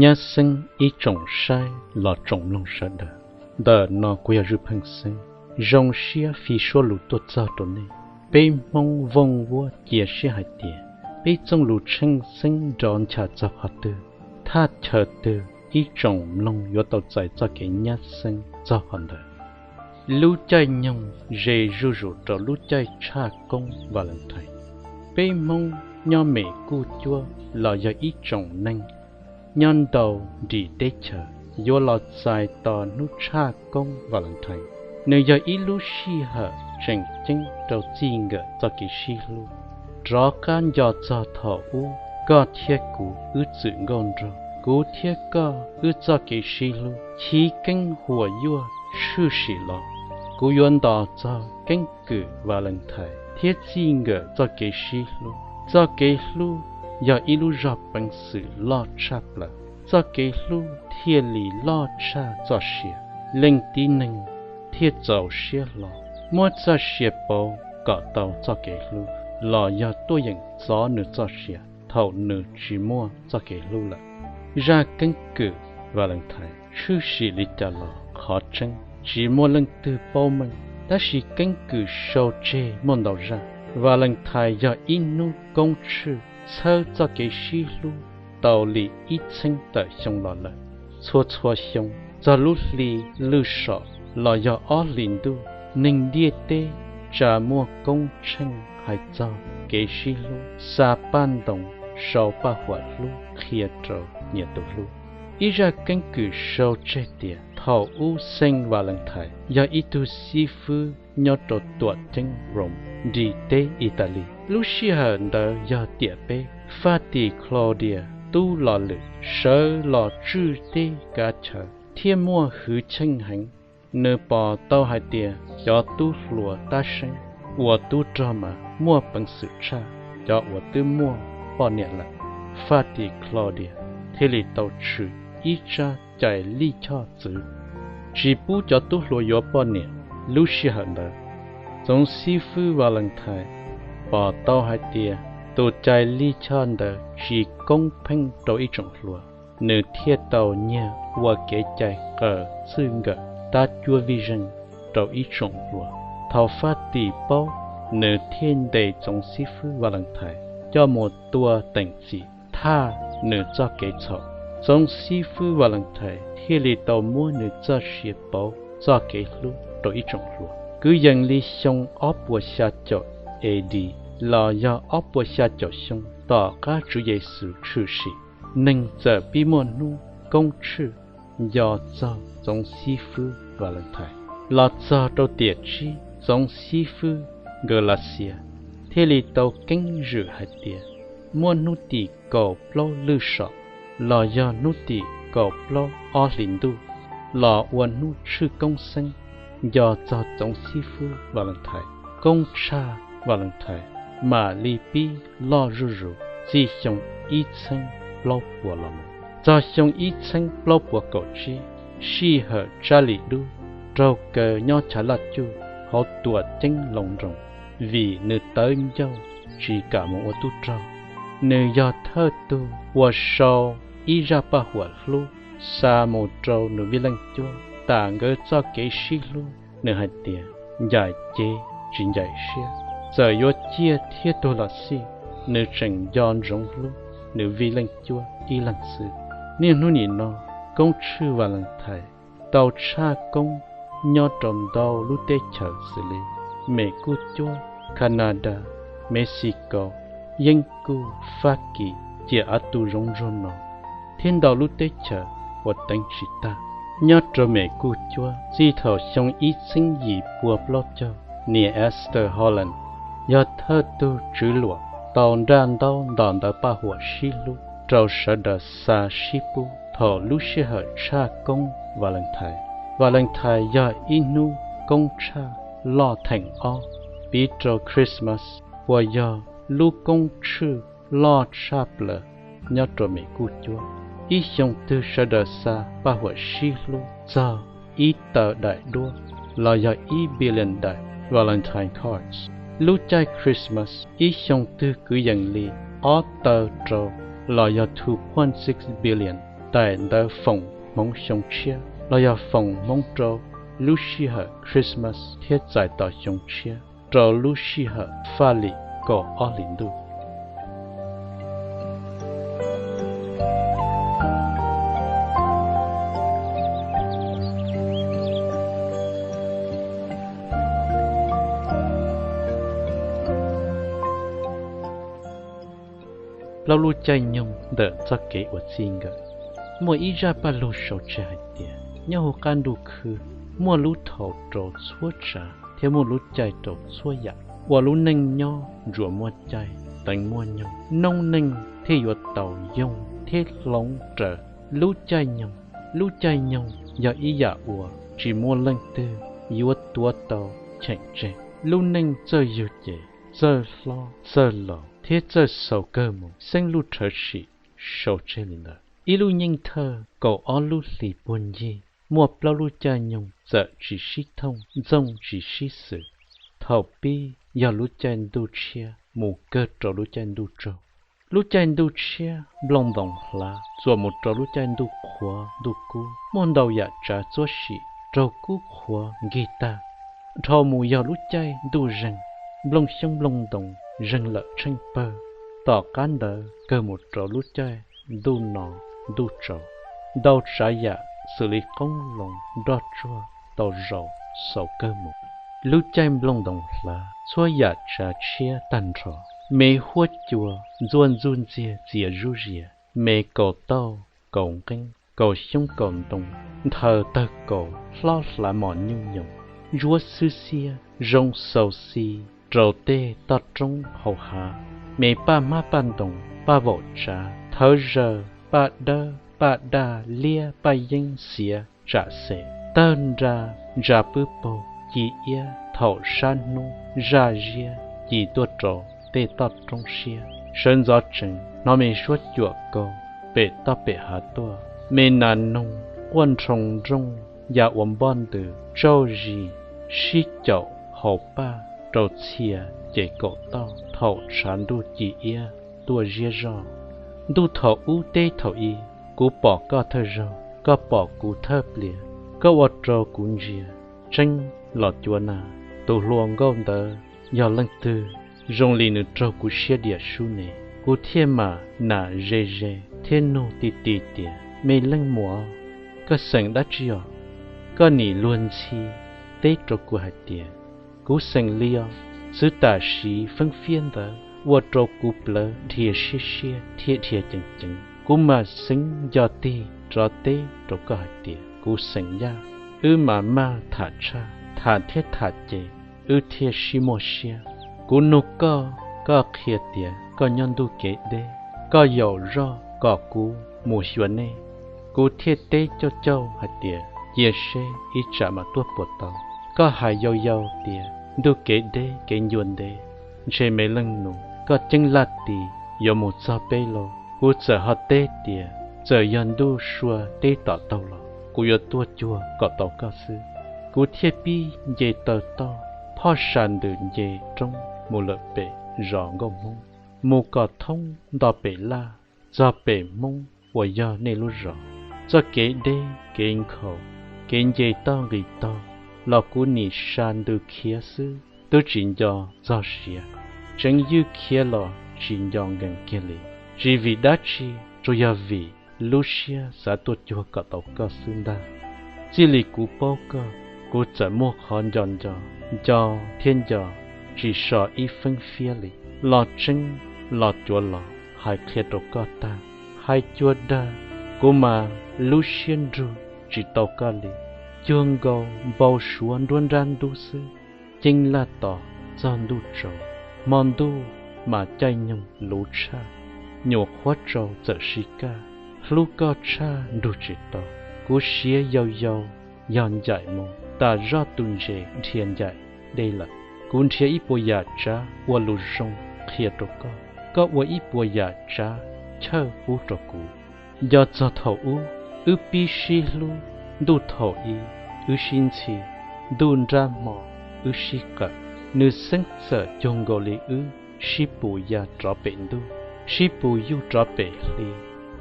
Nyab xeeb ib tsoom saib los tsoom mloog sawv daws, ntawm no kuv yog Zwj Pheej Xeeb, zoo siab fi suab lus tuaj txog rau nej. Peb Hmoob Vooj Vuab cia siab hais tias peb txoj lus tsheej xeeb nrov ncha txog qhov twg, thaj chaw twg ib tsoom mloog yuav tau txais txoj kev nyab xeeb txog qhov ntawd. Lub caij nyoog ze zuj zus rau lub caij tshaj koob Valentine. Peb Hmoob nyob Mes Kuj Cuab los yog ib tsoom neeg nyob ntau nrim teb chaws yuav los txais tos hnub tshaj koob Valentine. Nws yog ib lub sij hawm tseem ceeb rau txij nkawm txoj kev sib hlub. Rov qab nco txog thaum ub koj thiab kuv wb txwm nkauj nraug, kuv thiab koj wb txoj kev sib hlub chiv keeb huam yuaj tshwm sim los. Kuv yuav ntos txog keeb kwm Valentine thiab txij nkawm txoj kev sib hlub. Txoj kev hlub yog ib lub zog peev xwm loj tshaj plaws. Txoj kev hlub thiaj li loj tshaj txoj sia. Leej tib neeg thiaj txaus siab hlo muab txoj sia pauv kom tau txoj kev hlub, los yog tuaj yeem txov nws txoj sia thaum nws tsis muaj txoj kev hlub lawm. Zaj keeb kwm Valentine tshwm sim li cas los qhov tseeb tsis muaj leej twg paub meej, tab sis keeb kwm sau tseg muaj ntau zaj. Valentine yog ib hnub koob tswj txhawb txoj kev sib hlub tau li ib txheeb tawm xyoo los lawm. Txhua txhua xyoo txog lub hli lwj saum los yog ob hlis ntuj, neeg ntiaj teb tsa muaj koob tsheej hais txog kev sib hlub, xa paj ntoos sau paj huam hlub qhia rau nyias tus hlub. Ib zaj keeb kwm sau tseg tias thaum ub Xeej Valentine yog ib tug xib fwb nyob rau tuam ceeb Rome, nrim teb Italy. Lub sij hawm ntawd yog tiam peb, Faj Tim Claudia tub lo lwm sawv los tswj teb kav chaw thiab muaj hwj chim heev. Nws pom tau hais tias cov tub hluas tab seeb uas tub rog mas muaj peev xwm tshaj cov uas twb muaj poj niam lawm. Faj Tim Claudia thiaj li tau tshwm ib tsab cai lij choj txwv tsis pub cov tub hluas yuav poj niam. Lub sij hawm ntawd, Txoov Xib Fwb Valentine pom tau hais tias tus cai lij choj ntawd tsis koob pheej rau ib tsoom hluas. Nws thiaj tau nyiag ua kev cai qaws txij nkawm tab cuab vij zeej rau ib tsoom hluas. Thaum Faj Tim paub, nws thiaj ntes Txoov Xib Fwb Valentine coj mus tua teem txim thaj nws txoj kev txhaum. Txoov Xib Fwb Valentine thiaj li tau muab nws txoj sia pauv txoj kev hlub rau ib tsoom hluas. Kwv yees li xyoo ob puas xya caum A.D. los yog ob puas xya caum xyoo tom qab Tswv Yexus tshwm sim, neeg txawm pib muaj hnub koob tswj nco txog Txoov Xib Fwb Valentine. Los txog rau tiam tsib, Txoov Xib Fwb Nkawv Lav Xias thiaj li tau keeb zwm hais tias muaj hnub tim kaum plaub lwj saum los yog hnub tim kaum plaub ob hlis ntuj los ua hnub tshwj koob xeeb nco txog Txoov Xib Fwb Valentine. Koob tshaj Valentine mam li pib loj zuj zus txij xyoo ib txheeb plaub puas los mus. Txog xyoo ib txheeb plaub puas kaum tsib, sij hawm Tsab Lis Dub raug kaw nyob Chav Laj Cuj hauv tuam ceeb Loos Nroos vim nws tawv ncauj tsis kam mus ua tub rog. Nws yog thawj tug uas sau ib zaj paj huam hlub xa mus rau nws vij leej cuab. Tam nkawd txoj kev sib hlub, nws hais tias ncaim cev tsis ncaim siab, txawm yuav ciaj thiab tuag los xij, nws tseem nco ntsoov hlub nws vij leej cuab ib leeg xwb. Niaj hnub nim no, koob tswj Valentine tau tshaj koob nyob rau ntau lub teb chaws xws li Mes Kuj Cuab, Canada, Mexico, Yeeb Kuj, Fab Kis, ciam av tu zoov ntsuag no, thiab ntau lub teb chaws uas teev tsis tag. Nyob rau Mes Kuj Cuab, txij thaum xyoo ib txheeb yim pua plaub caug, niam Esther Holland yog thawj tug tswv luam tau nraj ntaub ntos ntawv paj huam sib hlub rau sawv daws xa sib pub thaum lub sij hawm tshaj koob Valentine. Valentine yog ib hnub koob tshaj loj theem ob, piv rau Christmas uas yog lub koob tswj loj tshaj plaws nyob rau Mes Kuj Cuab. Ib xyoo twg sawv daws xa paj huam sib hlub txog ib tawm daim duab los yog ib billion daim Valentine cards. Lub caij Christmas ib xyoo twg kwv yees li ob taw rau los yog two point six billion daim ntawv foom hmoov xyoo tshiab los yog foom hmoov rau lub sij hawm Christmas thiab txais tos xyoo tshiab rau lub sij hawm Faj Lim kaum ob hlis ntuj. Plaub lub caij nyoog ntawm txoj kev ua txij nkawm. Muaj ib zaj paj lug sau tseg hais tias nyob hauv qab ntuj khwb muaj lub thaum rau txhua tsav thiab muaj lub caij rau txhua yam. Ua lub neej nyob ntsuas muaj caij, teev muaj nyoog, noob neej thiaj yuav tau yoog thiab hloov raws lub caij nyoog. Lub caij nyoog yog ib yam uas tsis muaj leej twg yuav tuav tau cheem tseg. Lub neej txawj yug ces, txawj hlob txawj laus thiab txawj xaus kawg mus. Xeeb Luj Rhawv Sim sau tseg li ntawd. Ib lub nyeej thawj kaum ob lub hlis puag ncig muaj plaub lub caij nyoog txawm tsis sib thooj ntxooj tsis sib xws. Thaum pib yog lub caij ntuj tshiab mus kawg rau lub caij ntuj tsaug. Lub caij ntuj tshiab nplooj ntoos hlav txuas mus rau lub caij ntuj qhuav ntuj kub muaj ntau yam tsav txuab sim raug kub qhuav nkig tag. Dhau mus yog lub caij ntuj zeeg, nplooj xyoob nplooj ntoos zeeg lawm tsheej pawg. Tom qab ntawd kawg mus rau lub caij ntuj no ntuj tsaus, ntau tsav yam xws li qoob loo nroj tsuag tau zaus xaus kawg mus. Lub caij nplooj ntoos hlav txhua yam tsav tshiab tag nrho, me huab cua ntxuaj ntxuj ntxiag txias zub zias, me kaus tauj kaus nqeeb kaus xyoob kaus ntoo nthaws tawg kaus hlob hlav mos nyuj nyoos ntsuab xwb xiab zoo xaus xi rau tej toj roob hauv hav, me paj hmab paj ntoos paj vaum tsav thawv zaws paj dawb paj daj liab paj yeeb xiav tsam xem tawg nra ntsa pwb paug ci iab thaum sab hnub zaj ziab ci tuaj rau tej toj roob siab. Sawv ntxov tsees hnov me suab cuam kaus pem toj pem hav tuaj, me nas noog quaj nroo nrooj ya ua npoj ntws tsauj zis sib caum haus paj rau txhia ces kaum toj thaum tshav ntuj ci iab tuaj ziab zoj. Ntuj thaum ub teb thaum i, kuv pom koj thawj zaug, koj pom kuv thawj pliag, koj ua rau kuv ntsia tseeb los cuav na. Tus hluas nkauj ntawd yog leej twg zoo li nws raug kuv siab diam sub ne? Kuv thiaj mam nam ze ze thiab nug ti ti tias, me leej muam, koj xeem dab tsi os? Koj nim luag ntxhi teb rau kuv hais tias, kuv xeem Lis os. Xwb tam sim feeb fiab ntawd ua rau kuv plawv dhia siab siab thiab dhia ceev ceev. Kuv mam xeev nco tig rov teb rau koj hais tias kuv xeem Yaj. Wb mas maj tham tshaj, tham thiab tham ces wb thiaj sib muaj siab. Kuv nug koj, koj qhia tias koj nyob ntuj kev deb, koj yaum zoj kom kuv mus xyuas nej. Kuv thiaj teb cauj cauj hais tias cia seb ib tsam mam tuaj puas tau. Koj hais yau yau tias ntuj kev deb kev ncua ntev, ntshe me leej nus koj ceeb laj tis yuav mus txog peb lauj. Kuv txawm ho teb tias txawm yog ntuj sua teb tom taug los kuv yuav tuaj cuag kom tau koj xwb. Kuv thiaj pib nce taw toj phoj sa ntws nce roob mus lawm pem zos nkauj Hmoob, mus kom thoob nto pem laj txog pem Hmoob uas yog nej lub zos. Txoj kev deb kev nkhaus, kev nce toj nqis taug los kuv nim sa ntws khiav xwb twb tsis nco txog siav, tseev ywj khiav los tsis nco nkees kiag li. Tsis vim dab tsi, tsuas yog vim lub siab xav tuaj cuag kom tau koj xwb ntag. Txij li kuv paub koj, kuv txawm muaj qhov nco nco, nco thiab nco tsis so ib feeb fiab li. Los tseeb los cuav los hais qhia rau koj tag, hais cuag dag kuv mas lub siab nrug tsis tau koj li. Cuag nkaus npau suav nruab nrab ntub xwb, ceeb laj tos txog ntuj tsaus. Hmo ntuj mas caij nyoog luv tshaj, nyuam qhuav tsaus txawm sib kaj. Hlub koj tshaj nrug tsis tau, kuv siav yau yau yog ncaim mus tas zoj tu ntses nrhiav ncaim dej lawm. Kuv nrhiav ib puas yam tsav ua lus zoo qhia rau koj, koj ua ib puas yam tsav chawj pub rau kuv. Nco txog thaum ub wb pib sib hlub, ntuj thaum i wb sib ntxhi, ntuj nrab hmo wb sib qawm. Nws xeeb txawm cuag nkaus li wb sib pus ya rov pem ntuj, sib pus yuj rov pem hli.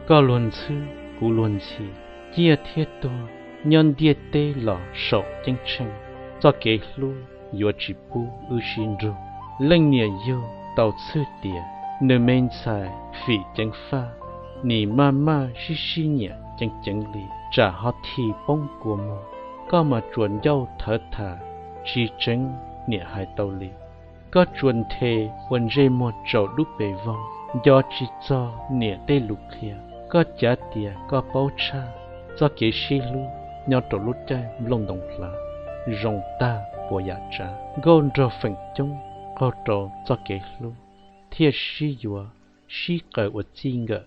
Koj luag ntxhwb, kuv luag ntxhi, ciaj thiab tuag, nyob ntiaj teb los saum ceeb tsheej, txoj kev hlub yuav tsis pub wb sib nrug. Leej niam yug tau txhwj tias nws me ntxhais fim ceev faj, nim maj maj sib sib nyiam ceev ceev li, tsam ho thim poob kua muag. Koj mas tsuas ncauj thawv tham, tsis tseev niam hais tau li. Koj tsuas nthe ua ntsej muag tsaus dub pes vog, nco tsis txog niam tej lus qhia. Koj cav tias koj paub tshaj, txoj kev sib hlub nyob rau lub caij nplooj ntoos hlav zoo tag puas yam tsav. Nkauj nraug feem coob qaug rau txoj kev hlub, thiaj sib yuav sib qaws ua txij nkawm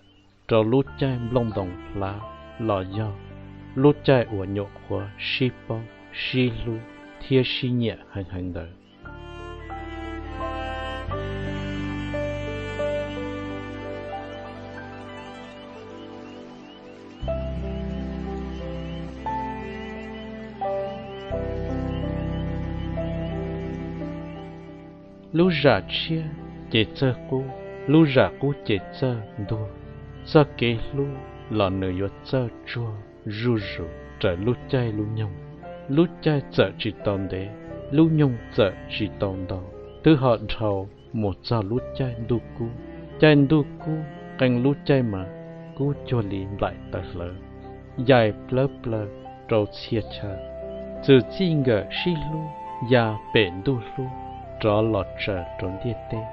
rau lub caij nplooj ntoos hlav los yog lub caij uas nyuam qhuav sib paub, sib hlub thiab sib nyiam heev heev ntawd. Lub zam tshiab ces txawj qub, lub zam qub ces txawj ntuag. Txoj kev hlub los nws yuav txawj tsuag zuj zus raws lub caij lub nyoog. Lub caij txawm tsis tau ntev, lub nyoog txawm tsis tau ntau, twb ho dhau mus txog lub caij ntuj kub. Caij ntuj kub qee lub caij mas kub cuag li nplaim tawv hlawv, yaim plawv plaws rau txhia chaw. Txwm txij nkawm sib hlub ya pem ntuj hlub rov los tsaws rau ntiaj teb.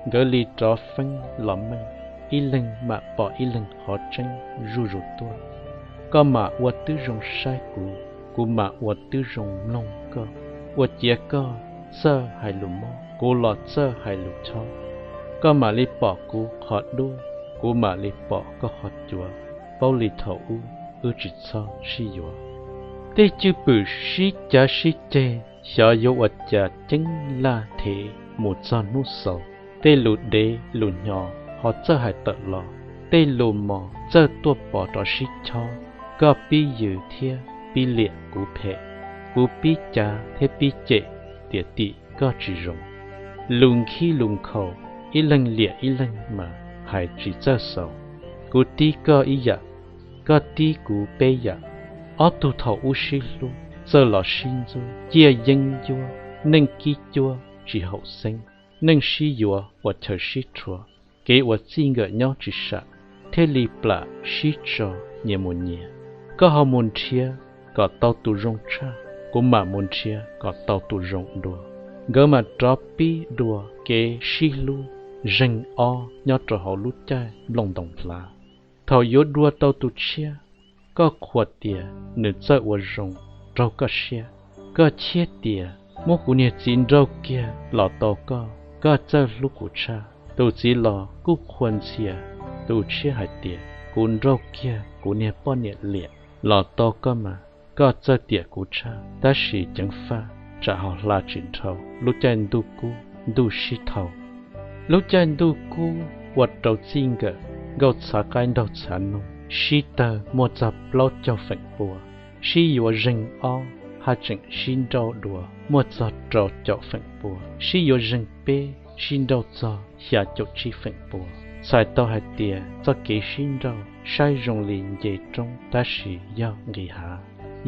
Nkawd li rov feeb los meej, ib leeg mam pom ib leeg qhov tseeb zuj zus tuaj. Koj mam ua twb zoo saib kuv, kuv mam ua twb zoo mloog koj. Ua ciav koj txawj hais lus mob, kuv los txawj hais lus chob. Koj mam li pom kuv qhov dub, kuv mam li pom koj qhov cuav. Paub li thaum ub, wb tsis txhob sib yuav. Tej cwj pwm sib cav sib ceg, xyov yuav ua cas ceeb laj thev mus txog hnub xaus. Tej lus dev lus hnyos ho txawj hais tawm los, tej lus mos txawj tuaj pov rov sib chob. Koj pib yws thiab pib liam kuv phem, kuv pib cav thiab pib cem tias tim koj tsis zoo. Lus nkhib lus nkhaus, ib leeg liam ib leeg mas hais tsis txawj xaus. Kuv tib koj ib yam, koj tib kuv peb yam. Ob tug thaum ub sib hlub, txawj los sib ntxub, ciaj yeeb ncuab, neej kib cuab tsis haum xeeb, neej sib yuav ua chaw sib rhuav, kev ua txij nkawm nyob tsis sam, thiaj li plam sib tso nyias mus nyias. Koj ho mus nrhiav kom tau tus zoo tshaj, kuv mam mus nrhiav kom tau tus zoo dua. Nkawd mam rov pib dua kev sib hlub zeeg ob nyob rau hauv lub caij nplooj ntoos hlav. Thaum yuav dua tau tus tshiab, koj qhuas tias nws txawj ua zoo, raug koj siab. Koj cheb tias muab kuv niag txiv nrauj kiag los tau koj, koj txawj hlub kuv tshaj. Tus txiv los kuj qhuas ntxhias tus tshiab hais tias kuv nrauj kiag kuv niag poj niam liam los tau koj mas, koj txawj tiam kuv tshaj. Tab sis ceev faj tsam ho hla tsis dhau lub caij ntuj kub ntuj sib thau. Lub caij ntuj kub ua rau txij nkawm nkauj txhav qaib nraug txhav noog sib tawg muaj txog plaub caug feem pua, sib yuav zeeg ob haj tseem sib nrauj dua muaj txog rau caum feem pua, sib yuav zeeg peb sib nrauj txog xya caum tsib feem pua. Txhais tau hais tias txoj kev sib nrauj saib zoo li nce roob tab sis yog nqis hav.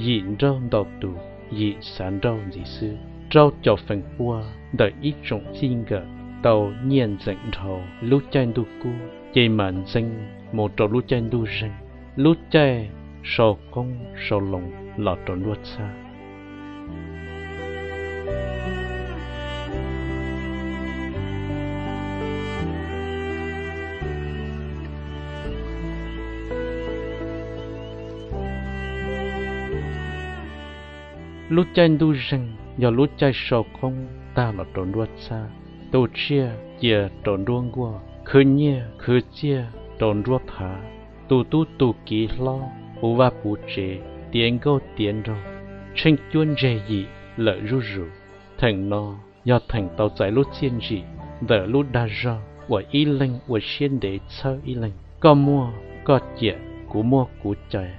Yim nrauj ntau tus, yim xav nrauj ntxiv xwb. Rau caum feem pua ntawm ib tsoom txij nkawm tau nyiaj ntxeem dhau lub caij ntuj kub ces mam ntxeev mus rau lub caij ntuj zeeg. Lub caij sau qoob sau loo los rau nruab txhab. Lub caij ntuj zeeg yog lub caij sau qoob tag los rau nruab txhab, tu tsiaj cia rau nruab nkuaj, khwv nyiaj khwv txiaj rau nruab phav. Tus tub tus kiv hlob puv vaj puv tsev, tiav nkauj tiav nraug, tsheej cuab ntseg yim lawm zuj zus. Theem no yog theem tau txais lub txiaj ntsim ntawm lub dag zog uas ib leeg ua siab ntev txhawb ib leeg. Koj muaj koj ciam, kuv muaj kuv cai,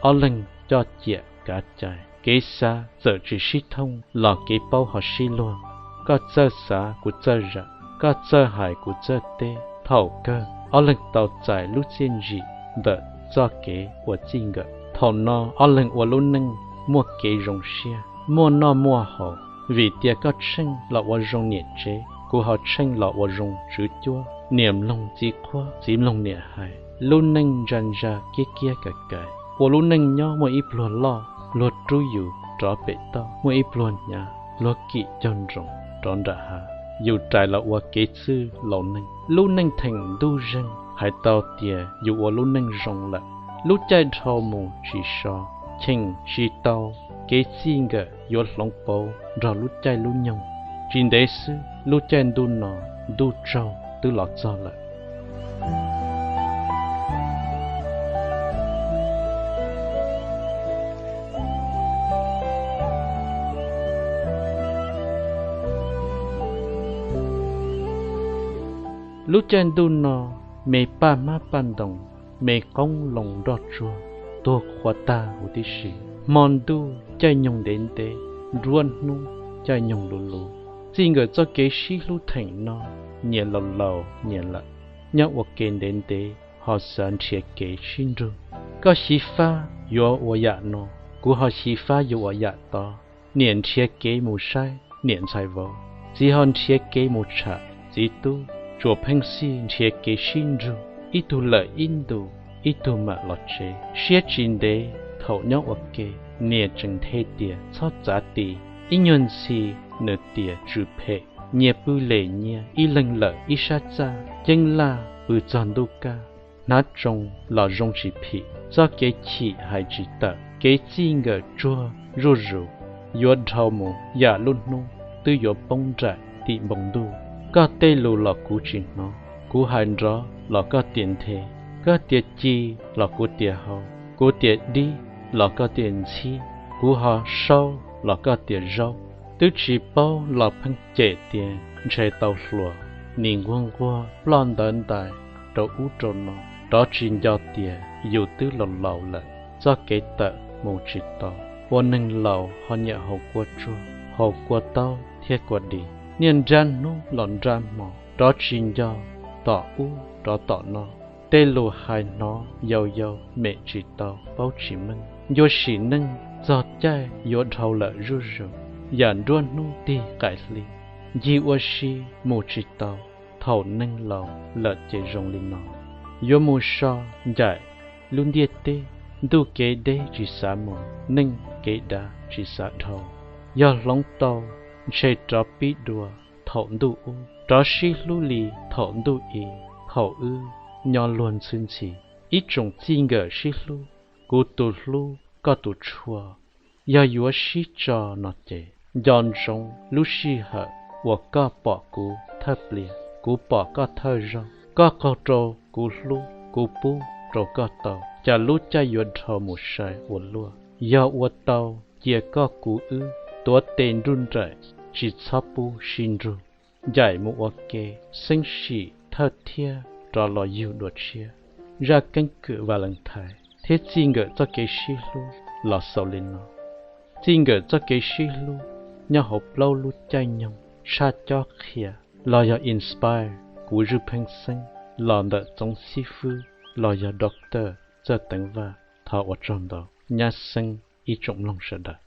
ob leeg coj ciam kav cai. Kev xav txawm tsis sib thooj los kev paub ho sib luag. Koj txawj xav kuv txawj zam, koj txawj hais kuv txawj teb. Thaum kawg ob leeg tau txais lub txiaj ntsim ntawm txoj kev ua txij nkawm. Thaum no ob leeg ua lub neej muaj kev zoo siab, muaj noj muaj haus. Vim tias koj tsheej los ua zoo niam tsev, kuv ho tsheej los ua zoo tswv cuab, niam mloog txiv qhuab, txiv mloog niam hais, lub neej ntsa ntsa kiab kiab kawm kawm, ua lub neej nyob muaj ib pluag loj, luag rub yus rov pem toj, muaj ib pluag hnyav, luag kim caug nroos rov nram hav, yus rais los ua kev txwj laus neeg. Lub neej theem ntuj zeeg hais tau tias yus ua lub neej zoo lawm. Lub caij dhau mus tsis so, cheem tsis tau, kev txij nkawm yuav hloov pauv nrog lub caij lub nyoog. Tsis ntev xwb lub caij ntuj no ntuj tsaug twb los txog lawm. Lub caij ntuj no, me paj hmab paj ntoos, me qoob loo nroj tsuag, tuag qhuav tag huv tib si. Hmo ntuj caij nyoog ntev ntev, nruab hnub caij nyoog luv luv. Txij nkawm txoj kev sib hlub theem no, nyias laus laus nyias lawm, nyob ua ke ntev ntev ho xav nrhiav kev sib nrug. Koj xyiv fab yuav ua yam no, kuv ho xyiv fab yuav ua yam tod. Niam nrhiav kev mus saib niam ntxhais vauv, txiv ho nrhiav kev mus tsham txiv tub. Tsuas pheej xij nrhiav kev sib nrug, ib tug lawm ib ntus, ib tug mam los tsev. Siab tsis ntev thaum nyob ua ke, niam tseem nthe tias txhob txav ti. Ib nyuag ntxhi nws tias tsw phem, nyias pw lem nyias, ib leeg lawm ib sab txaj, ceeb laj pw txog ntuj kaj. Hnav tsoos los zoo tsis phim, txoj kev chim hais tsis tawm, kev txij nkawm tsuag zuj zus. Yuav dhau mus yam lub hnub twb yuav poob nraim tim npoo ntuj. Koj tej lus los kuv tsis hnov, kuv hais nrov los koj tias nthe, koj tias ci los kuv tias hau, kuv tias dib los koj tias ntxhib, kuv ho saub los koj tias zaub. Twb tsis paub los pheej cem tias ntshe tau hluas, nim nquag nquag ploj ntawv ntais rau ub rau no, rov tsis nco tias yus twb laus laus lawm, txoj kev tawm mus tsis tau. Ua neeg laus ho nyiam haus kua tsuag, haus kua taub thiab kua dis, niaj nrab hnub los nrab hmo, rov tsis nco tom ub rov tom no. Tej lus hais hnov yau yau mem tsis tau paub tsis meej, ncua sim neej txog caij yuav dhau lawm zuj zus, yam nruab hnub tig qaim hli, ncig ua si mus tsis tau. Thaum neeg laus lawm ces zoo li no, yuav mus so ncaim lub ntiaj teb, ntuj kev deb tsis xav mus, neej kev dav tsis xav dhau. Yog hloov tau, ntshe rov pib dua thaum ntuj ub, rov sib hlub li thaum ntuj i, thaum wb nyob luag ntxhwb ntxhi. Ib tsoom txij nkawm sib hlub, kuv tus hlub koj tus tshua, yog yuav sib tso no ces nco ntsoov lub sij hawm uas koj pom kuv thawj pliag, kuv pom koj thawj zaug, koj qaug rau kuv hlub, kuv pub rau koj tau, cas lub caij yuav dhau mus sai ua luaj. Yog ua tau, cia koj kuv wb tuav tes nruj nraim, tsis txhob pub sib nrug. Ncaim mus ua ke, xeeb sim thawj thiab rov los yug dua tshiab. Zaj keeb kwm Valentine thiab txij nkawm txoj kev sib hlub los xaus li no. Txij nkawm txoj kev sib hlub nyob hauv plaub lub caij nyoog tshaj cob qhia los yog inspire kuv Zwj Pheej Xeeb los ntawm Txoov Xib Fwb los yog Doctor Txawj Teev Vaj. Thov ua tsaug ntau, nyab xeeb ib tsoom mloog sawv daws.